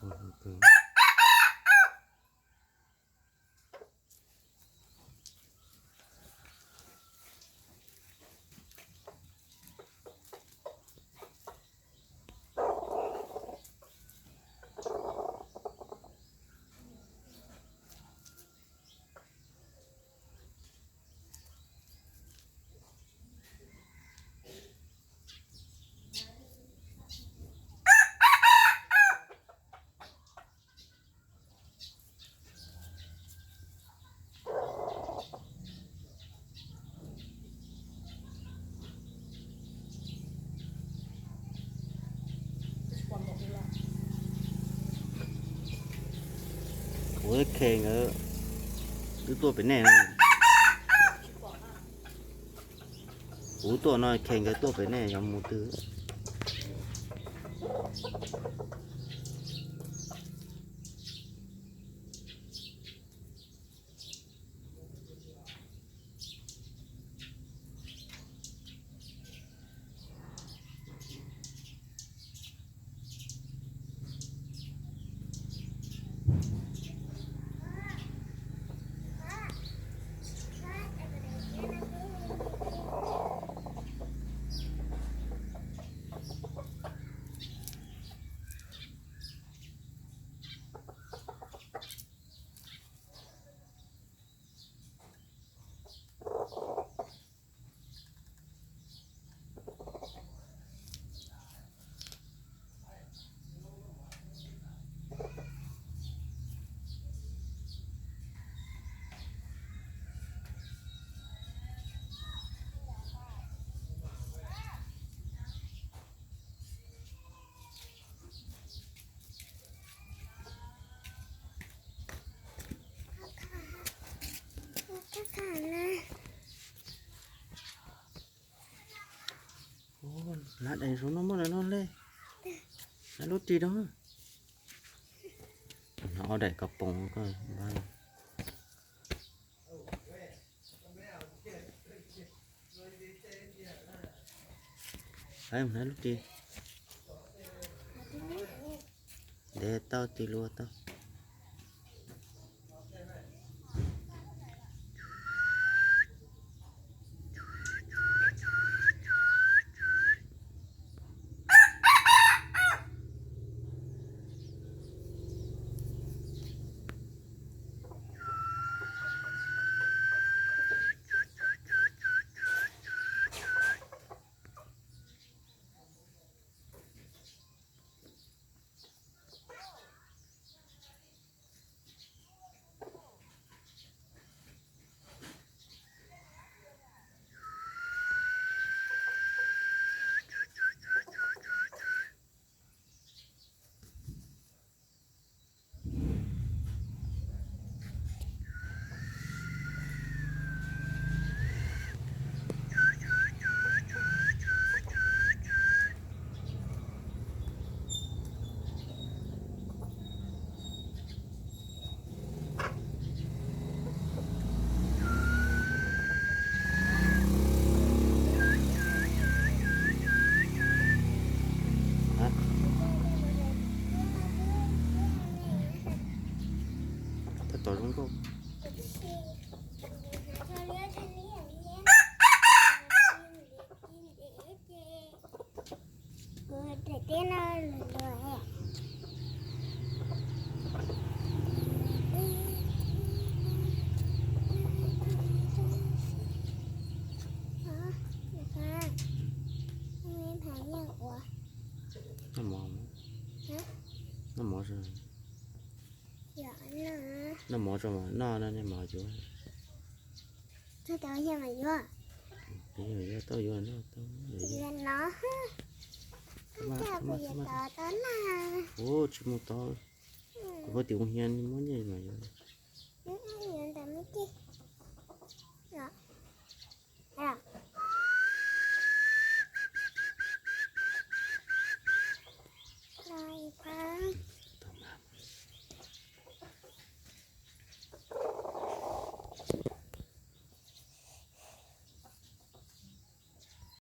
Kuv thiab Khe nkawd twb tuaj pem nej na. Kuv tuaj no, Khe nkawd tuaj pem nej, yog mus twg? Hnav daim zoo no muab lawv no le. Hnav lub ris rau. Hnav ob daim kab poom koj npaj. Hnav lub ris. Ntev tau tis lua tau. Tab tom zoo nkauj. Noj mov, noj mov, noj mov tso mas noj no nej mas yuav. Tau yuav, tau yuav, tau yuav no. Kuv tsis mus tod, kuv pab tim ua hiav muab nyiaj mas yuav.